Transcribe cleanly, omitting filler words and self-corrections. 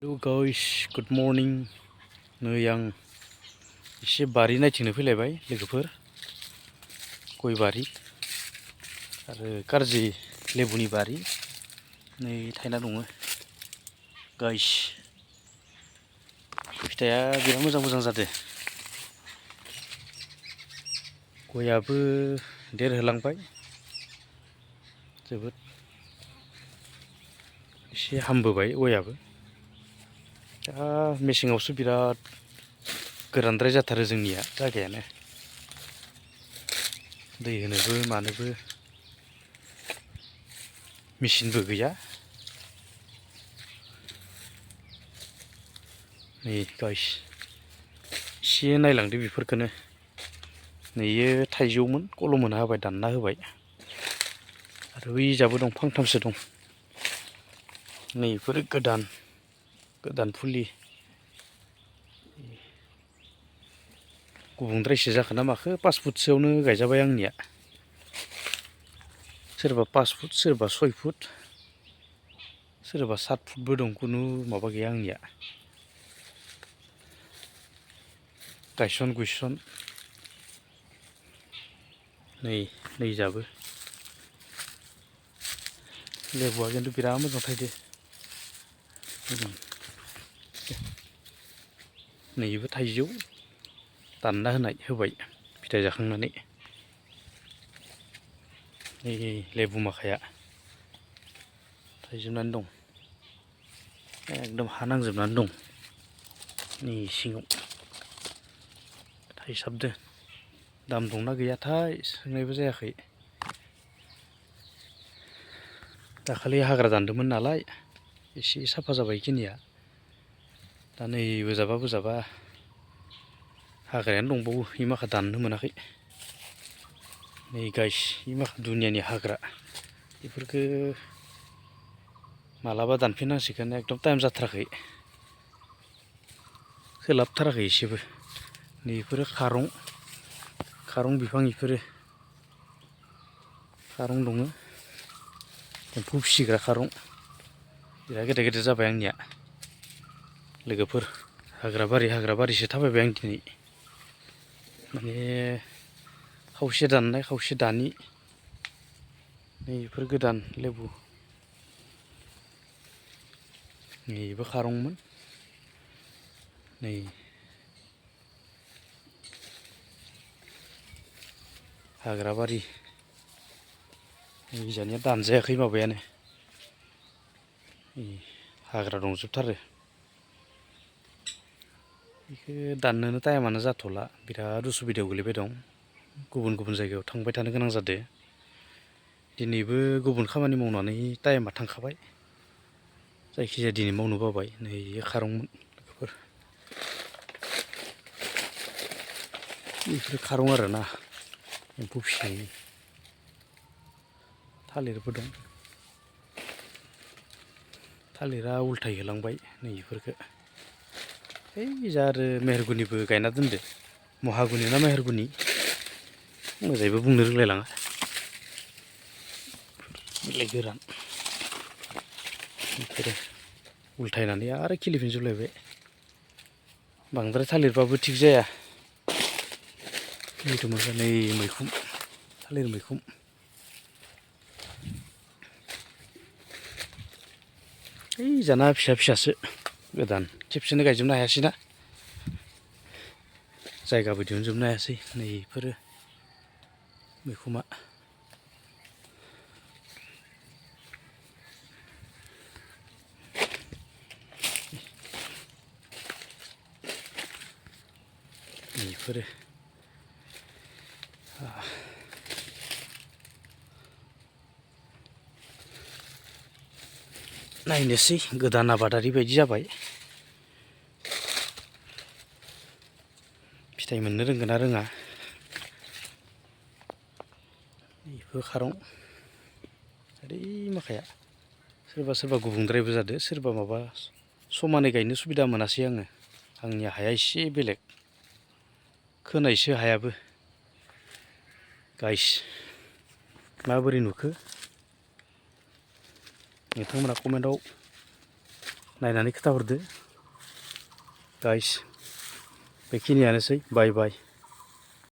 Hello guys, good morning. नै आं एसे बारि नायथिंनो फैलायबाय लोगोफोर। गय बारि आरो कारजि लेबुनि बारि नै थायना दङ गाइस। फिथाइया बिराद मोजां जादों। गयाबो देरहोलांबाय जोबोद एसे हामबोबाय गयाबो। दा मेसेङावसो बिराद गोरानद्राय जाथारो जोंनिया जायगायानो। दै होनोबो मानोबो मेचिनबो गैया। नै गाइस एसे नायलांदो बेफोरखौनो। नैयो थाइजौमोन कलम होना होबाय, दानना होबाय। आरो बैजाबो दं, फांथामसो दं। नै बेफोरो गोदान फुलि। गुबुंद्रायसो जाखो ना माखो, 5 फुटसोआवनो गायजाबाय आंनिया। सोरबा 5 फुट, सोरबा 6 फुट, सोरबा 7 फुटबो दं। खुनु माबा गैया आंनिया। गायसन गुयसन नै जाबो लेबुआ खिन्थु बिराद मोजां थायदो। नैबो थाइजौ दानना होबाय फिथाइ जाखांनानै। नै लेबु माखाया थाइजोबनानै दं, एकदम हा नांजोबनानै दं। नै सिङाव थाइसाबदो। दाम दंना गैयाथाय सोंनायबो जायाखै। दाखालि हाग्रा दानदोंमोन नालाय एसे साफा जाबाय बेखिनिया। दा नै बोजाबा हाग्रायानो दंबावो, इ माखा दाननो मोनाखै। नै गाइस इ माखा दुनियानि हाग्रा, बेफोरखो मालाबा दानफिननांसिगोन। एकदम टाइम जाथाराखै, सोलाबथाराखै एसेबो। नै बेफोरो खारं बिफां, बेफोरो खारं दङ, एम्फौ फिसिग्रा खारं। बिराद गेदेर जाबाय आंनिया लोगोफोर। हाग्रा बारिसो थाबायबाय आं दिनै। माने खावसे दाननाय खावसे दानि। नै बेफोर गोदान लेबु। नैबो खारंमोन। नै हाग्रा बारि। निजानिया दानजायाखै माबायानो, हाग्रा दंजोबथारो। बेखौ दाननोनो टाइमानो जाथ'ला, बिराद उसुबिदायाव गोलैबाय दं। गुबुन जायगायाव थांबाय थानो गोनां जादों। दिनैबो गुबुन खामानि मावनानै टाइमा थांखाबाय। जायखिजाया दिनै मावनो बाबाय। नै खारंमोन लोगोफोर। बेफोर खारं आरोना, एम्फौ फिसिनायनि। थालिरबो दं, थालिरा उल्थाय होलांबाय नै बेफोरखो। ओइजा आरो मेहेरगुनिबो गायना दोनदो। महागुनि ना मेहेरगुनि मोजाङैबो बुंनो रोंलायलाङा। बिलाइ गोरान बेफोरो उल्थायनानै आरो खिलिफिनजोबलायबाय। बांद्राय थालिरबाबो थिग जाया। नै मैखुन, थालिर मैखुन। ओइ जाना फिसासो गोदान, खेबसेनो गायजोबनो हायासैना, जायगाबो दिहुनजोबनो हायासै। नै बेफोरो मैखुमा। बेफोरो नायनोसै, गोदान आबादारि बायदि जाबाय। फिथाइ मोननो रोंगोन ना रोङा। बेफोर खारं ओरै माखाया। सोरबा गुबुंद्रायबो जादो, सोरबा माबा समानै गायनो सुबिदा मोनासै आङो। आंनि हाया एसे बेलेग, खोनायसो हायाबो। गाइस माबोरै नुखो नोंथांमोना कमेन्टआव नायनानै खोन्थाहरदो गाइस। बेखिनियानोसै बाय बाय।